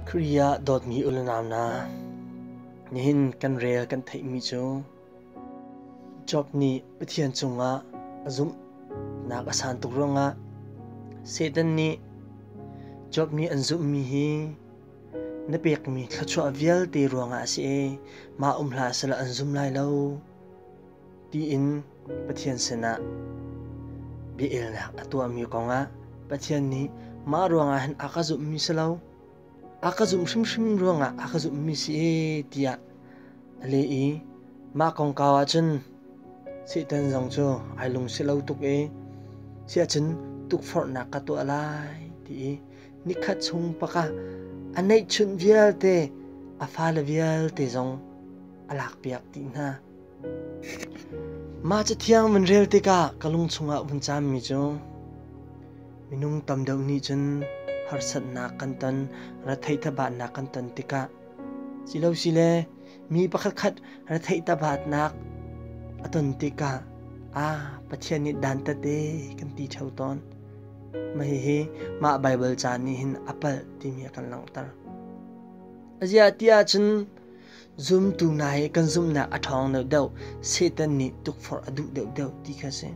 Khrih ah dawtmi u le nau hna, nihin kan rel kan theihmi cu Job nih Pathian cungah a zumhnak a san tuk ruangah Satan nih Job nih an zumhmi hi na pekmi thluachuah vialte ruangah a si i mah um hlah sehla an zum lai lo tiin Pathian sinah bia-elnak a tuahmi kongah Pathian nih mah ruangah hin a ka zumhmi si lo, a ka zumh hrimhrim ruangah a ka zumhmi si ee tiah a leh i mah kongkau ahcun Satan zong cu ai lungsi lo tuk i siahcun tukforhnak ka tuah lai ti i nikhat chung pakah a neihchunh vialte a fale vialte zong a lakpiak dih hna. Mah cathiang vun rel tikah ka lung chungah vun caammi cu minung tam deuh nih cun harsatnak kan ton, retheih thabatnak kan ton tikah silosile mi pakhatkhat retheih thabatnak a ton tikah ah Pathian nih dantat e kan ti ṭheo tawn. Mah hihi mah Baibal ca nih hin a palh timi a kan langhter. Aziah ti ahcun Zumtu hna hi kan zumhnak a ṭhawng deuhdeuh, Satan nih tukforh a duh deuhdeuh ti kha a si.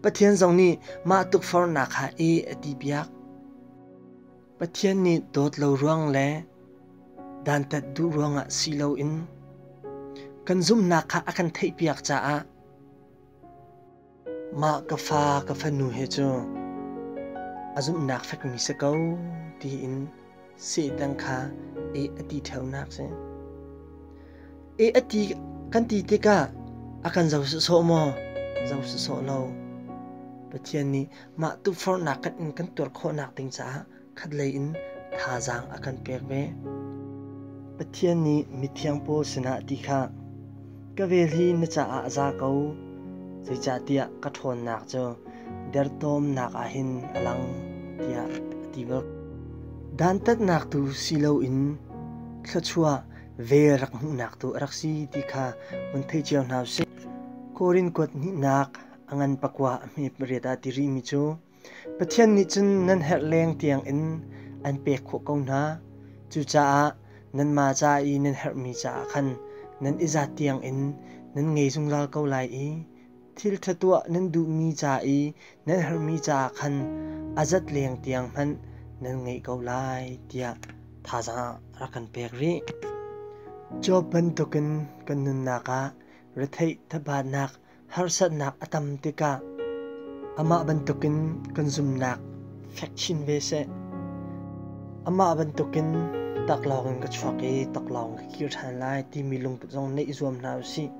Pathian zong nih mah tukforhnak kha e a ti piak. Pathian nih dawt lo ruang le dantat duh ruangah si loin kan zumhnak kha a kan theihpiak caah Mah ka fa ka fanu he cu a zumhnak fekmi si ko tiin Satan kha e a ti ṭheonak si. E a ti kan ti tikah a kan zoh sawsawh maw? Zoh sawsawh lo. Pathian nih mah tukforhnak kan in kan tuar khawhnak ding caah khatlei in thazaang a kan pek ve. Pathian nih mithiang pawl sinah ti kha ka vel hi na caah a za ko, zeicahtiah ka ṭhawnnak cu derthawmnak ah hin a lang tiah a ti bak. Dantatnak tu si loin thluachuah vel rak hmuhnak tu a rak si ti kha vun thei cio hna usih. Korin kuat hnihnak a ngan pakua a hme pariat ah ti rihmi cu Pathian nih cun nan herh leng tiangin an pek khawh ko hna. Cucaah nanmah ca i nan herhmi caah khan nan i zat tiangin nan ngei zungzal ko lai i thil ṭha tuah nan duhmi ca i nan herhmi caah khan a zat leng tiang hmanh nan ngeih ko lai tiah thazaang a rak kan pek rih. Job bantukin kan nunnak ah retheih thabatnak Harsatnak a tam tikah amah bantukin kan zumhnak fek chin ve seh. Amah bantukin taklawng in ka chuak i taklawng ka kir ṭhan lai timi lungput zong neih i zuam hna usih.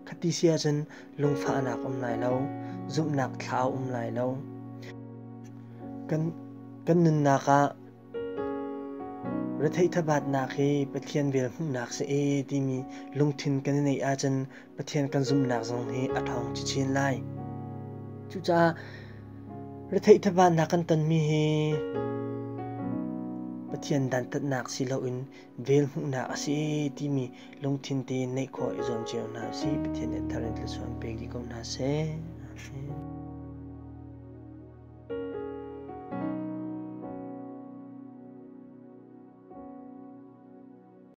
Khati si ahcun lungfahnak um lai lo, zumhnak thla a um lai lo. Kan, kan nunnak ah Retheih thabatnak hi Pathian vel hmuhnak si e timi lungthin kan i neih ahcun Pathian kan zumhnak zong hi a ṭhawng chinchin lai. Cucaah retheih thabatnak kan tonmi hi Pathian dantatnak si loin vel hmuhnak a si e timi lungthin te neih khawh i zuam cio hna usih. Pathian nih thar in thluachuah in pe dih ko hna seh. Amen.